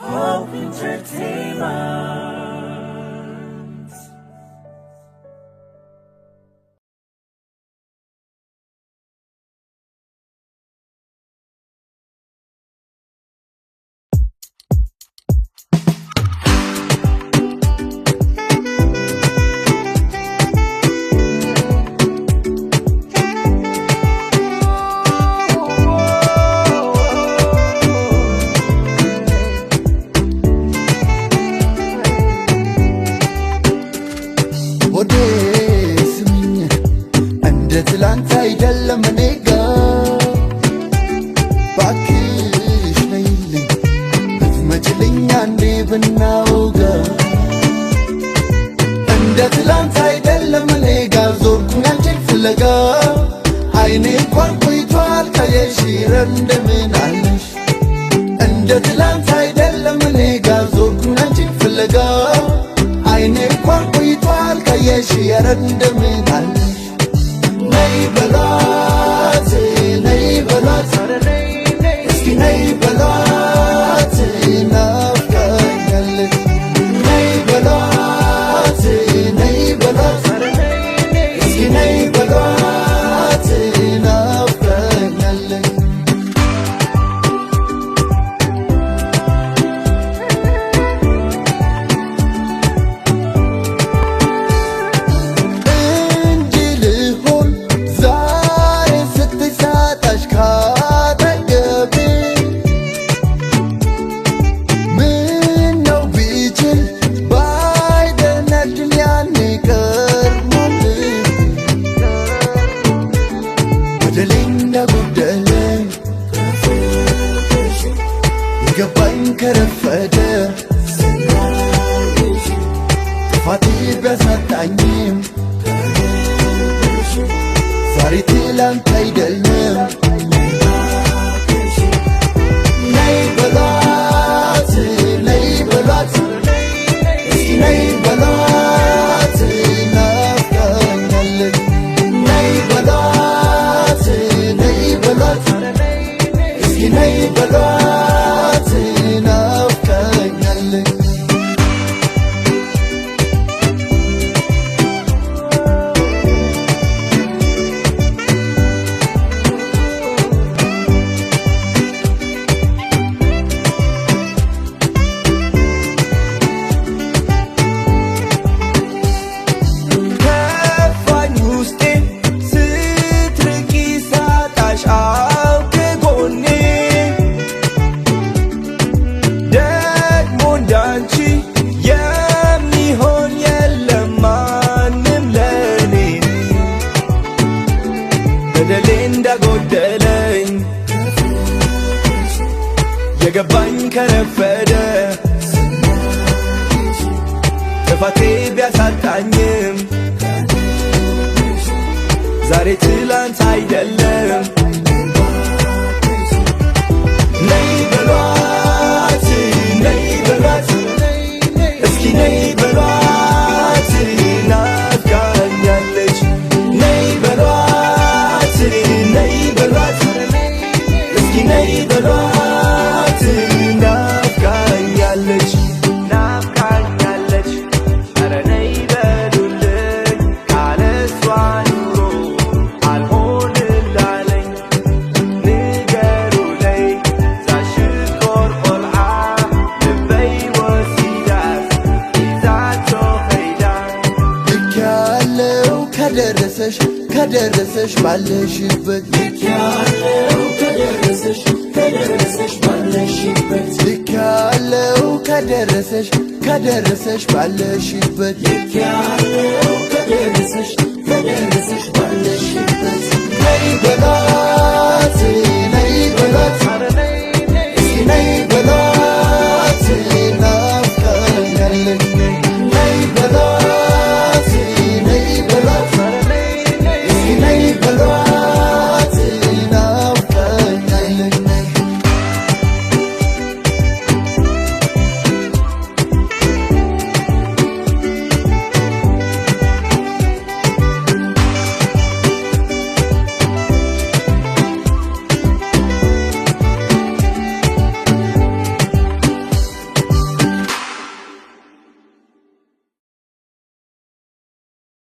Hope Entertainment. ሆዴ ስሚኝ፣ እንደ ትላንት አይደለም እኔ ጋ። ባክሽ ነይልኝ፣ ብትመጭልኝ አንዴ ብናውጋ። እንደ ትላንት አይደለም እኔ ጋ፣ ዞርኩኝ አንቺን ፍለጋ። አይኔ እንኳን ቆይቷል ካየሽ፣ ኧረ እንደምን አለሽ? እንደ ትላንት አይደለም እኔ ጋ፣ ዞርኩኝ አንቺን ፍለጋ። አይኔ እንኳን ቆይቷል ካየሽ፣ ኧረ እንደምን አለሽ? ነይ በሏት፣ ነይ በሏት፣ እስኪ ነይ በሏት፣ ናፍቃኛለች። ነይ በሏት፣ ነይ በሏት፣ እስኪ ነይ በሏት፣ ናፍቃኛለች። እንጂ ልሆን ዛሬ ስትሳጣሽ ካጠገቤ። ምነው ቢችል ባይደነድን ያኔ ቀድሞ ልቤ። በደሌ እንደጎደለኝ የገባኝ ከረፈደ፣ ጥፋቴ ቢያሳጣኝም ዛሬ ትላንት አይደለም። ነይ በሏት፣ ነይ በሏት፣ እስኪ ነይ በሏት፣ ናፍቃኛለች። ነይ በሏት፣ ነይ በሏት፣ እስኪ ነይ በሏት፣ ናፍቃኛለች። ከፋኝ ውስጤ ስትርቂ ሳጣሽ አው ከጎኔ። ደግሞ እንዳንቺ የሚሆን የለም ማንም ለኔ። በደሌ እንዳጎደለኝ የገባኝ ከረፈደ፣ ጥፋቴ ቢያሳጣኝም ዛሬ ትላንት አይደለም። ነይ በሏት፣ ነይ በሏት፣ እስኪ ነይ በሏት፣ ናፍቃኛለች። ነይ በሏት፣ ነይ በሏት፣ እስኪ ነይ በሏት፣ ናፍቃኛለች፣ ናፍቃኛለች። ኧረ ነይ በሉልኝ፣ ካለሷ ኑሮ አልሆንላለኝ። ንገሩለይ ዛሽኮር ቆልዓ ልበይ ወሲዳስ ሒዛቶ ኸይዳ። ልክ ያለው ከደረሰሽ፣ ከደረሰሽ ባለሽበት። ልክ ያለው ከደረሰሽ፣ ከደረሰሽ ባለሽበት። ልክ ያለው ከደረሰሽ፣ ከደረሰሽ ባለሽበት። ልክ ያለው ከደረሰሽ፣ ከደረሰሽ